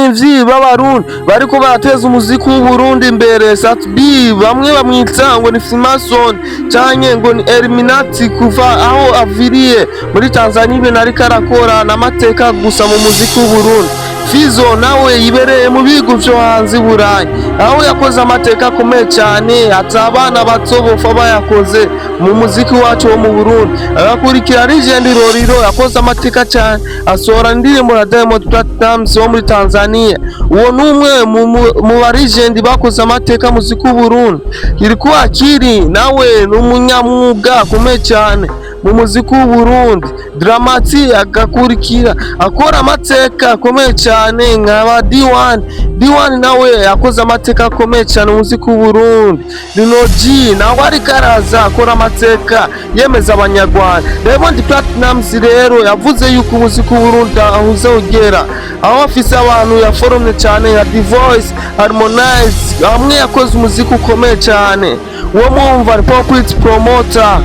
Abaririmbyi b'Abarundi bariko barateza umuziki w'Uburundi imbere, Sat-B, bamwe bamwita ngo ni Freemason canke ngo ni Illuminati, kuva aho aviriye muri Tanzania, ibintu ariko arakora n'amateka gusa mu muziki w'Uburundi. Fizo nawe yibereye mu bihugu vyo hanze i Burayi, aho yakoze amateka akomeye cyane, ati abana bato bopfa bayakoze mu muziki wacu wo mu Burundi. Agakurikira Legend Lolilo, yakoze amateka cyane, asohora indirimbo na Diamond Platnumz wo muri Tanzania. Uwo ni umwe mu ba legend bakoze amateka muziki w'Uburundi. Kirikou Akili nawe ni umunyamwuga akomeye cyane mu muziki w'Uburundi. Drama T agakurikira akora amateka akomeye cyane nka ba D1. D1 nawe yakoze amateka akomeye cyane mu muziki w'Uburundi. Lino G nawe ariko araza akora amateka yemeza Abanyarwanda. Diamond Platnumz rero yavuze yuko umuziki w'Uburundi ahuze ugera aho, afise abantu yaforomye cyane nka D-Voice, Harmonize, hamwe yakoze umuziki ukomeye cyane. Uwo mwumva ni Pop Promoter.